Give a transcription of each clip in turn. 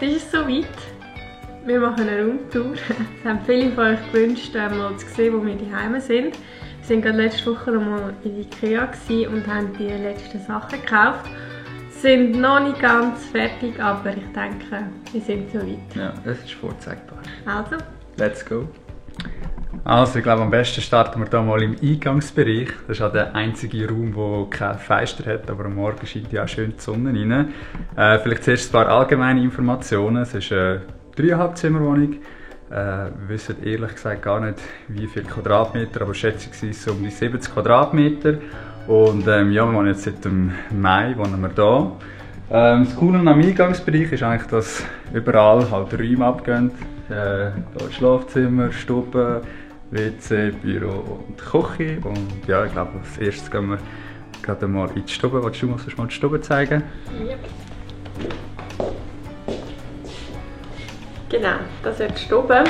Heute ist es soweit. Wir machen eine Roomtour. Es haben viele von euch gewünscht, mal zu sehen, wo wir daheim sind. Wir sind gerade letzte Woche noch mal in Ikea und haben die letzten Sachen gekauft. Sind noch nicht ganz fertig, aber ich denke, wir sind soweit. Ja, das ist vorzeigbar. Also, let's go! Also, ich glaube, am besten starten wir hier mal im Eingangsbereich. Das ist auch der einzige Raum, der keine Fenster hat, aber am Morgen scheint ja auch schön die Sonne rein. Vielleicht zuerst ein paar allgemeine Informationen. Es ist eine 3,5-Zimmerwohnung. Wir wissen ehrlich gesagt gar nicht, wie viele Quadratmeter, aber schätzungsweise so um die 70 Quadratmeter. Und ja, wir wohnen jetzt seit dem Mai wohnen wir hier. Das Coole am Eingangsbereich ist eigentlich, dass überall halt Räume abgehen. Hier Schlafzimmer, Stube, WC, Büro und Küche. Und ja, ich glaube, als erstes gehen wir gerade mal in die Stube. Willst du mal die Stube zeigen? Ja. Genau, das ist die Stube.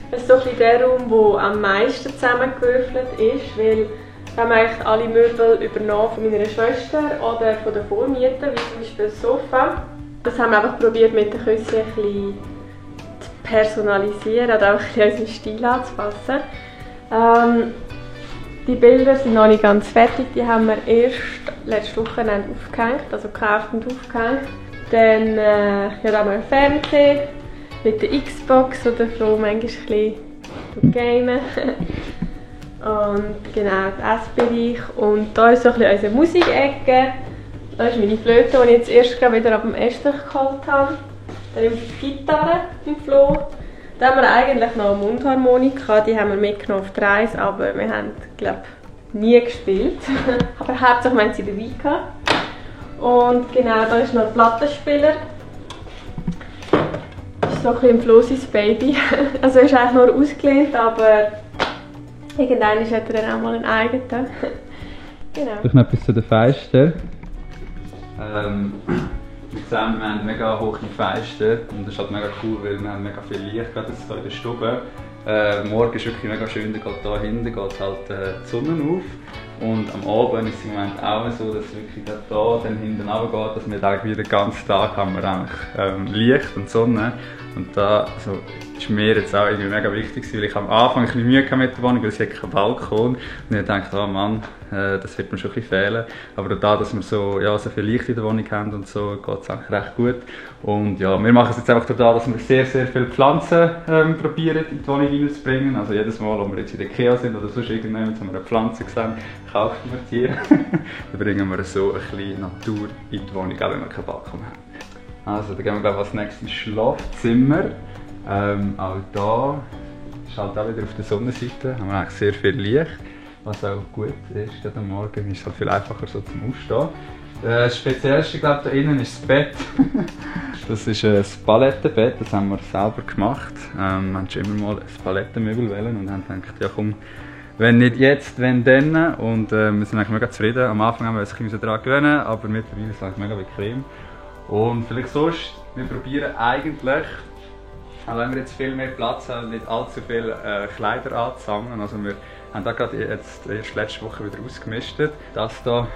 Das ist so ein bisschen der Raum, der am meisten zusammengewürfelt ist, weil wir haben eigentlich alle Möbel übernommen von meiner Schwester oder von den Vormietern, wie zum Beispiel das Sofa. Das haben wir einfach probiert, mit der Küche ein bisschen zu personalisieren oder auch ein bisschen unseren Stil anzupassen. Die Bilder sind noch nicht ganz fertig, die haben wir erst letztes Wochenende aufgehängt, also gekauft und aufgehängt. Dann ja, da haben wir einen Fernseher mit der Xbox oder Flo manchmal ein bisschen gamen. Und genau, der Essbereich. Und hier ist so ein bisschen unsere Musikecke. Da ist meine Flöte, die ich jetzt erst gerade wieder ab dem Estrich geholt habe. Dann die Gitarre im Flo. Da haben wir eigentlich noch eine Mundharmonika, die haben wir mitgenommen auf die Reise, aber wir haben, glaube ich, nie gespielt. Aber hauptsächlich haben sie dabei gehabt. Und genau, da ist noch ein Plattenspieler. Das ist so ein bisschen Flosis Baby. Also er ist eigentlich nur ausgelehnt, aber irgendwann hat er dann auch mal einen eigenen. Genau. Vielleicht noch etwas zu den Fenstern. Wir haben mega hohe Fenster und das ist halt mega cool, weil wir haben mega viel Licht, gerade jetzt hier in der Stube. Morgen ist wirklich mega schön, da geht hier hinten geht halt die Sonne auf. Und am Abend ist es im Moment auch so, dass es wirklich hier dann hinten runter geht, dass wir eigentlich den ganzen Tag haben wir eigentlich Licht und Sonne. Und da also, ist mir jetzt auch irgendwie mega wichtig, weil ich am Anfang ein bisschen Mühe hatte mit der Wohnung, weil es keinen Balkon. Und ich dachte, oh Mann, das wird mir schon ein bisschen fehlen. Aber da, dass wir so, ja, so viel Licht in der Wohnung haben und so, geht es eigentlich recht gut. Und ja, wir machen es jetzt einfach da, dass wir sehr, sehr viele Pflanzen probieren in die Wohnung reinzubringen. Also jedes Mal, wo wir jetzt in der Ikea sind oder sonst irgendjemand, haben wir eine Pflanze gesehen, kaufen wir die. Dann bringen wir so ein bisschen Natur in die Wohnung, auch wenn wir keinen Balkon haben. Also, dann gehen wir glaube ich als nächstes ins Schlafzimmer. Auch da ist halt auch wieder auf der Sonnenseite, haben wir eigentlich sehr viel Licht, was auch gut ist. Gerade am Morgen ist es halt viel einfacher so zum Aufstehen. Das Speziellste glaube ich, da innen ist das Bett. Das ist ein Palettenbett, das haben wir selber gemacht. Wir haben schon immer mal ein Palettenmöbel wollen und haben gedacht, ja komm, wenn nicht jetzt, wenn dann. Und wir sind eigentlich mega zufrieden. Am Anfang haben wir uns ein bisschen daran gewöhnen, aber mittlerweile ist es eigentlich mega bequem. Und vielleicht sonst, wir probieren eigentlich, auch wenn wir jetzt viel mehr Platz haben, nicht allzu viele Kleider anzusammeln. Also wir haben da gerade jetzt erst letzte Woche wieder ausgemistet. Das hier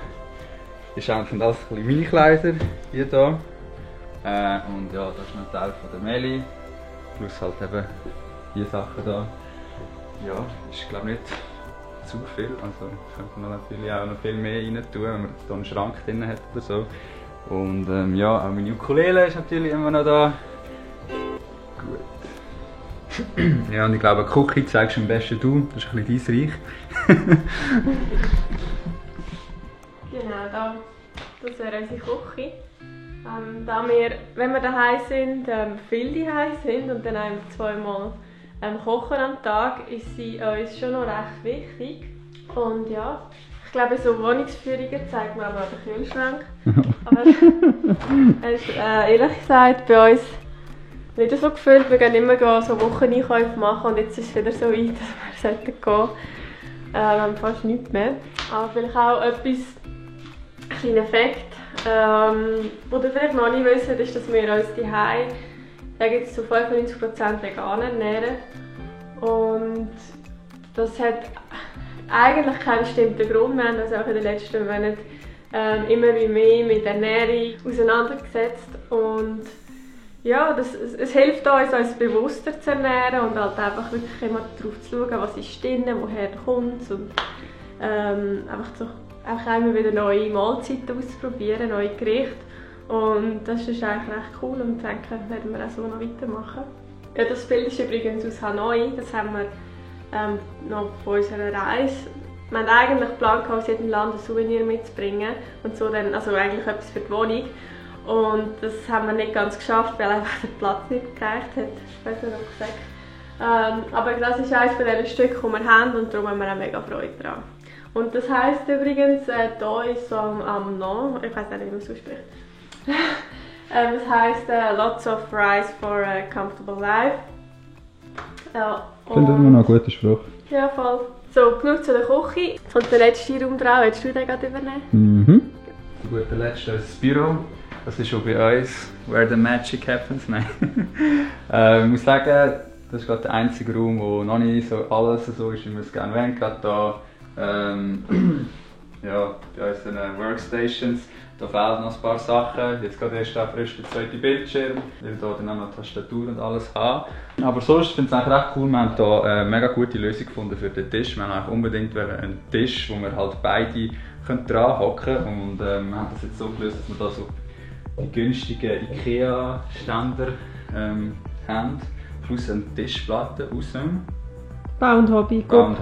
ist eigentlich alles ein bisschen meine Kleider, hier da. Und ja, das ist noch ein Teil von der Meli, plus halt eben diese Sachen da. Ja, ist glaube ich nicht zu viel, also könnte man natürlich auch noch viel mehr rein tun, wenn man hier einen Schrank drin hat oder so. Und ja, auch meine Ukulele ist natürlich immer noch da. Gut. Ja, und ich glaube, die Küche zeigst du am besten du, das ist ein bisschen dein Reich. Genau, das wäre unsere Küche. Da wir, wenn wir daheim sind, viel daheim sind und dann einfach zweimal kochen am Tag, ist sie uns schon noch recht wichtig. Und ja, ich glaube, so Wohnungsführungen zeigt man aber den Kühlschrank. Aber es ist ehrlich gesagt bei uns nicht so gefühlt. Wir gehen immer so Wocheneinkäufe machen und jetzt ist es wieder so weit, dass wir gehen sollten. Wir haben fast nichts mehr. Aber vielleicht auch etwas, ein kleiner Fakt, was ihr vielleicht noch nicht wisst, ist, dass wir uns daheim zu 95% vegan ernähren. Und das hat eigentlich keinen bestimmten Grund. Wir haben uns auch in den letzten Monaten immer wie mehr mit Ernährung auseinandergesetzt. Und ja, es hilft uns bewusster zu ernähren und halt einfach wirklich immer darauf zu schauen, was ist drin, woher kommt es und einfach immer wieder neue Mahlzeiten auszuprobieren, neue Gerichte. Und das ist eigentlich recht cool und ich denke, werden wir auch so noch weitermachen. Ja, das Bild ist übrigens aus Hanoi, das haben wir noch von unserer Reise. Wir haben eigentlich geplant, aus jedem Land ein Souvenir mitzubringen und so dann, also eigentlich etwas für die Wohnung. Und das haben wir nicht ganz geschafft, weil einfach der Platz nicht gereicht hat, später noch gesagt. Aber das ist eines von den Stücken, die wir haben und darum haben wir auch mega Freude daran. Und das heisst übrigens, hier ist so am Nom, ich weiß nicht, wie man es ausspricht. Es heisst Lots of Rice for a Comfortable Life. Ich finde immer noch ein guter Spruch. Ja, voll. So, genug zu der Küche. Jetzt kommt der letzte Raum dran. Willst du den gerade übernehmen? Mhm. Zu guter Letzt ist das Büro. Das ist auch bei uns, where the magic happens. Nein. Ich muss sagen, das ist gerade der einzige Raum, wo noch nicht so alles so ist, wie wir es gerne wollen. Gerade da, ja, bei unseren Workstations. Da fehlen noch ein paar Sachen. Jetzt gerade erst frisch der zweite Bildschirm, weil wir hier dann auch noch Tastatur und alles haben. Aber sonst finde ich es recht cool. Wir haben hier eine mega gute Lösung gefunden für den Tisch. Wir haben unbedingt einen Tisch, wo wir halt beide dran hocken können. Und wir haben das jetzt so gelöst, dass wir da so die günstigen IKEA-Ständer haben. Plus eine Tischplatte raus. Bau und Hobby. Und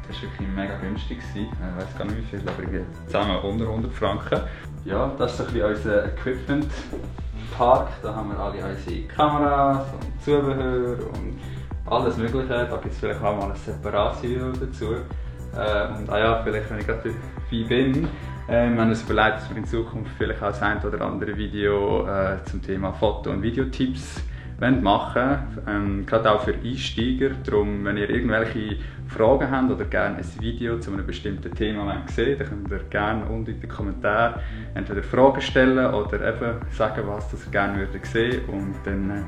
das war wirklich mega günstig. Ich weiß gar nicht wie viel, aber irgendwie zusammen unter 100 Franken. Ja, das ist ein bisschen unser Equipment-Park. Da haben wir alle unsere Kameras und Zubehör und alles Mögliche. Da gibt es vielleicht auch mal ein separates Video dazu. Und vielleicht, wenn ich gerade dabei bin, wir haben uns überlegt, dass wir in Zukunft vielleicht auch das ein oder andere Video zum Thema Foto- und Videotipps machen, gerade auch für Einsteiger. Darum, wenn ihr irgendwelche Fragen habt oder gerne ein Video zu einem bestimmten Thema sehen wollt, dann könnt ihr gerne unten in den Kommentaren entweder Fragen stellen oder eben sagen, was ihr gerne sehen würdet. Und dann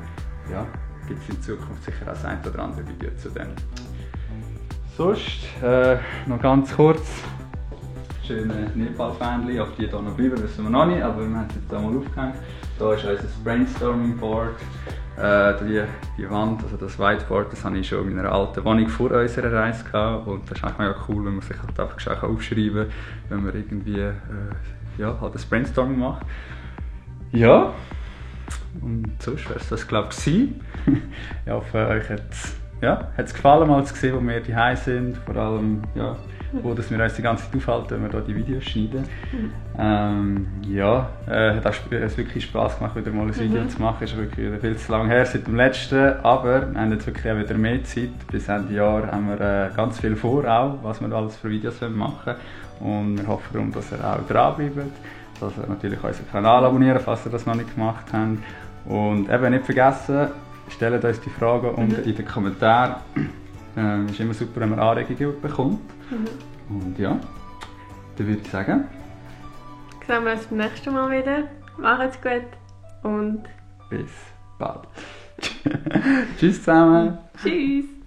gibt es in Zukunft sicher auch das ein oder andere Video zu dem. Sonst noch ganz kurz. Schöne Nepal-Fähnchen, ob die hier noch bleiben, wissen wir noch nicht, aber wir haben es jetzt hier mal aufgehängt. Hier ist unser Brainstorming-Board. Die Wand, also das Whiteboard, das hatte ich schon in meiner alten Wohnung vor unserer Reise gehabt. Und das ist eigentlich mega cool, wenn man sich halt einfach aufschreiben kann, wenn man irgendwie halt das Brainstorming macht. Ja, und sonst wäre es das, glaube ich. Ich hoffe, euch hat es gefallen, mal zu sehen, wo wir daheim sind. Vor allem, wo dass wir uns die ganze Zeit aufhalten, wenn wir hier die Videos schneiden. Hat auch wirklich Spass gemacht, wieder mal ein Video zu machen. Es ist wirklich viel zu lange her seit dem letzten, aber wir haben jetzt wirklich auch wieder mehr Zeit. Bis Ende Jahr haben wir ganz viel vor, auch, was wir alles für Videos machen wollen. Und wir hoffen darum, dass ihr auch dranbleibt. Dass ihr natürlich unseren Kanal abonnieren, falls ihr das noch nicht gemacht habt. Und eben nicht vergessen, stellt uns die Fragen unten in den Kommentaren. Es ist immer super, wenn man Anregungen bekommt. Und ja, dann würde ich sagen, sehen wir uns beim nächsten Mal wieder. Macht's gut und bis bald. Tschüss zusammen. Tschüss.